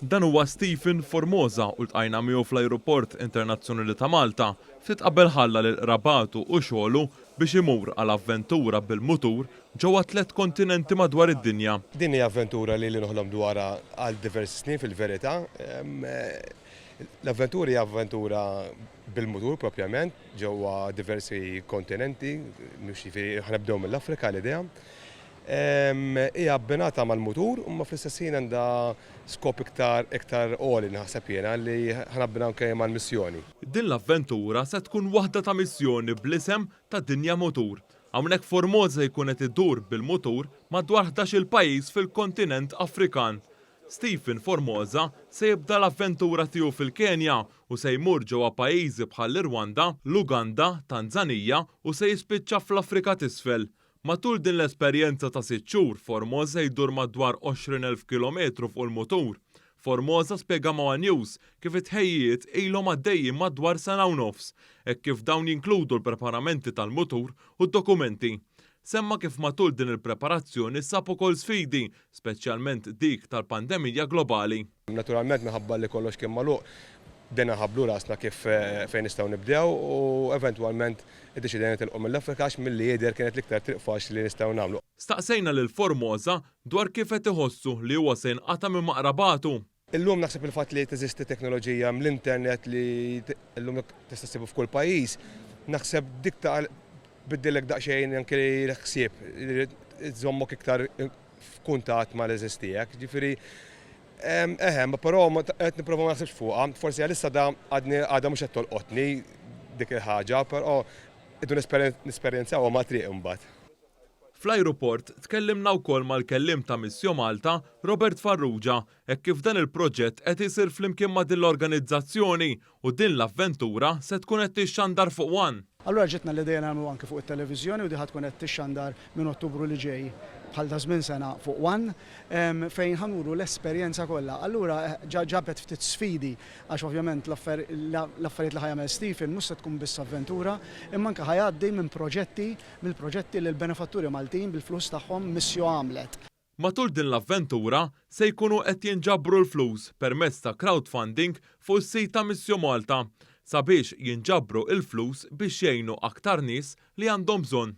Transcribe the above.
Dan huwa Stephen Formosa u ltqajna miegħu fl-Ajruport Internazzjonali ta' Malta ftit qabel ħalla lil qrabatu u xogħlu biex imur għal avventura bil-mutur ġewwa tlett kontinenti madwar id-dinja. Din hija avventura li ili noħlom dwarha għal diversi snin fil-verità. L-avventura hija avventura bil-mutur propjament ġewwa diversi kontinenti, mhux jiġifieri ħa nibdew mill-Afrika l-idea. Hija abbinata mal-mutur imma fl-istess ħin għandha skop iktar iktar għoli naħseb jiena li ħa nabbina anke mal-missjoni. Din l-avventura se tkun waħda ta' missjoni bl-isem ta' Dinja Mutur. Hawnhekk Formosa jkun qed idur bil-mutur madwar 11-il pajjiż fil-kontinent Afrikan. Stephen Formosa se jibda l-avventura tiegħu fil-Kenja u se jmur ġewwa pajjiżi bħall-Irwanda, l-Uganda, Tanzanija u se jispiċċa fl-Afrika t'Isfel. Matul din l-esperjenza ta' sitt xhur, Formosa jdur madwar 20,000 kilometru fuq il-mutur. Formosa spjega ma' one News kif it-tħejjijiet ilhom għaddejjin madwar sena u nofs, hekk kif dawn jinkludu l-preparamenti tal-mutur u d-dokumenti. Semma kif matul din il-preparazzjoni sab ukoll sfidi, speċjalment dik tal-pandemija globali. Naturalment minħabba li kollox kien magħluq, bdejna nħabblu rasna kif fejn nistgħu nibdew u eventwalment iddeċidejna nitilqu mill-Afrika għax milli jidher kienet l-iktar triq faċli li nistgħu nagħmlu. Staqsejna lil Formosa dwar kif qed iħossu li huwa se jinqata' minn ma' qrabatu. Illum naħseb il-fatt li teżisti teknoloġija ml-internet li llum tista' ssibu f'kull pajjiż, naħseb dik ta' tbiddillek daqsxejn anke l-ħsieb, żżommok iktar f'kuntatt mal-għeżież tiegħek. Ġifieri, eħe, ma però qed nipprova ma naħsibx fuqha. Forsi għalissa da għadni għadha mhux qed tolqotni dik il-ħaġa, però irridu nesperjenzawha mat-triq imbagħad. Fl-ajruport tkellimna wkoll mal-kelliem ta' Missio Malta, Robert Farrugia, hekk kif dan il-proġett qed isir flimkien ma' din l-organizzazzjoni u din l-avventura se tkun qed tixxandar fuq one. Allura ġietna l-idea nagħmlu anke fuq it-televiżjoni u di ħa tkun qed tixxandar minn Ottubru li ġej bħal ta' żmien sena fuq one fejn ħa nuru l-esperjenza kollha. Allura ġabet ftit sfidi għax ovvjament l-affarijiet li ħa jagħmel Stephen mhux se tkun biss avventura imma anke ħa jgħaddi minn proġetti mill-proġetti li l-benefatturi Maltin bil-flus tagħhom Missio għamlet. Matul din l-avventura se jkunu qed jinġabru l-flus permezz ta' crowdfunding fuq is-sit ta' Missio Malta sabiex jinġabru il-flus biex jgħinu aktar nies li għandhom bżonn.